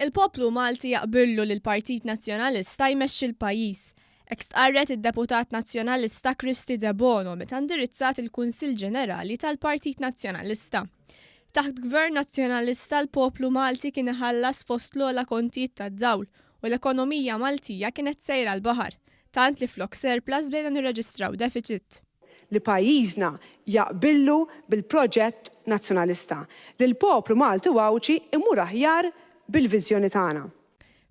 Il-poplu Malti jaqbillu li l-Partit Nazzjonalista jmexxi l-pajjiż. Hekk stqarret id-Deputat Nazzjonalista Kristy Debono meta indirizzat il-Kunsill Ġenerali tal-Partit Nazzjonalista. Taħt Gvern Nazzjonalista l-poplu Malti kien iħallas fost l-ogħla kontijiet tad-dawl u l-ekonomija Maltija kienet sejra l-baħar, tant li flok surplus bdejna nirreġistraw deficit. li pajjiżna jaqbillu bil-proġett Nazzjonalista, li l-poplu Malti u Għawdxi imur aħjar bil-viżjoni tagħna.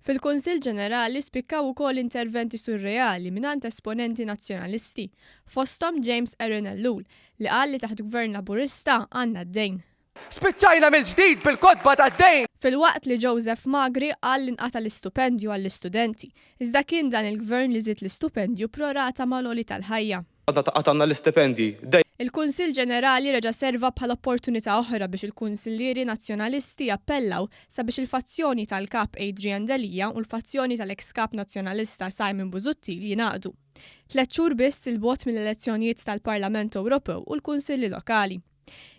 Fil-Kunsill Ġenerali spikkaw ukoll interventi surreali mingħand esponenti Nazzjonalisti, fosthom James Aaron Ellul, li qal li taħt Gvern Laburista għandna d-dejn. Spiċċajna mill-ġdid bil-kotba tad-dejn! Filwaqt li Joseph Magri qal li nqata' l-istupendju għall-istudenti, iżda kien dan il-Gvern li żied l-istupendju pro rata mal-għoli tal-ħajja. Qatgħalna l-istipendji. Il-Kunsill Ġenerali reġa' serva bħala opportunità oħra biex il-Kunsillieri Nazzjonalisti jappellaw sabiex il-fazzjoni tal-Kap Adrian Delia u l-fazzjoni tal-eks Kap Nazzjonalista Simon Busuttil jingħaqdu. Tlett xhur biss 'il bogħod mill-elezzjonijiet tal-Parlament Ewropew u l-Kunsilli Lokali.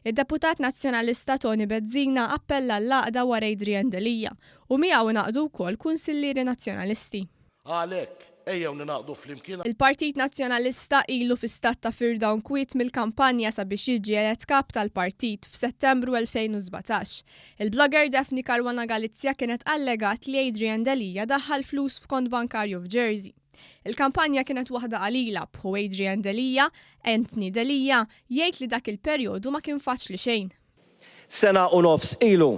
Id-Deputat Nazzjonalista Toni Bezzina appella għall-għaqda wara Adrian Delia u miegħu ingħaqdu wkoll kunsillieri Nazzjonalisti. Għalhekk, ejjew ningħaqdu flimkien. Il-Partit Nazzjonalista ilu fi stat ta' firda u nkwiet mill-kampanja sabiex jiġi elett Kap tal-partit f'Settembru 2017. Il-blogger Daphne Caruana Galizia kienet allegat li Adrian Delia daħħal flus f'kont bankarju f'Jersey. Il-kampanja kienet waħda qalila, b'ħu Adrian Delia, Anthony Delia, jgħid li dak il-perjodu ma kien faċli xejn. Sena u nofs ilu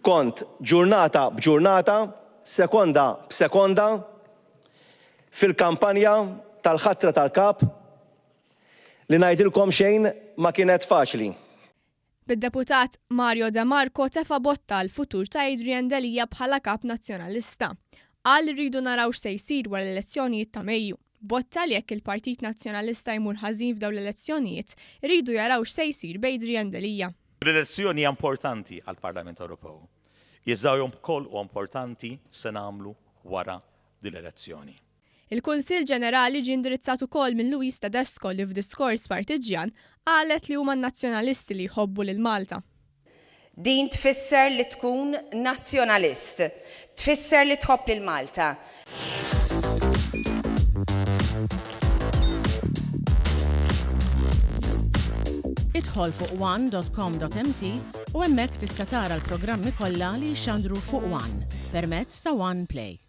kont ġurnata b'ġurnata, sekonda b'sekonda fil-kampanja tal-ħatra tal-Kap li ngħidilkom xejn ma kienet faċli. Bid-Deputat Mario De Marco tefa' botta għall-futur ta' Adrian Delia bħala Kap Nazzjonalista. Qal li rridu naraw x'se jsir wara l-elezzjonijiet ta' Mejju. Botta li jekk il-Partit Nazzjonalista jmur ħażin f'dawn l-elezzjonijiet, iridu jaraw x'se jsir b'Adrian Delia. L-elezzjoni hija importanti għall-Parlament Ewropew. Iżda wkoll huwa importanti x'se nagħmlu wara din l-elezzjoni. Il-Kunsill Ġenerali ġie indirizzat ukoll minn Louise Tedesco li f'diskors partiġġjan qalet li huma n-Nazzjonalisti li jħobbu lil Malta. Din tfisser li tkun Nazzjonalist. Tfisser li tħobb lil Malta. Idħol fuq one dot com dot mt u hemmhekk tista' tara l-programmi kollha li jixxandru fuq one permezz ta' One Play.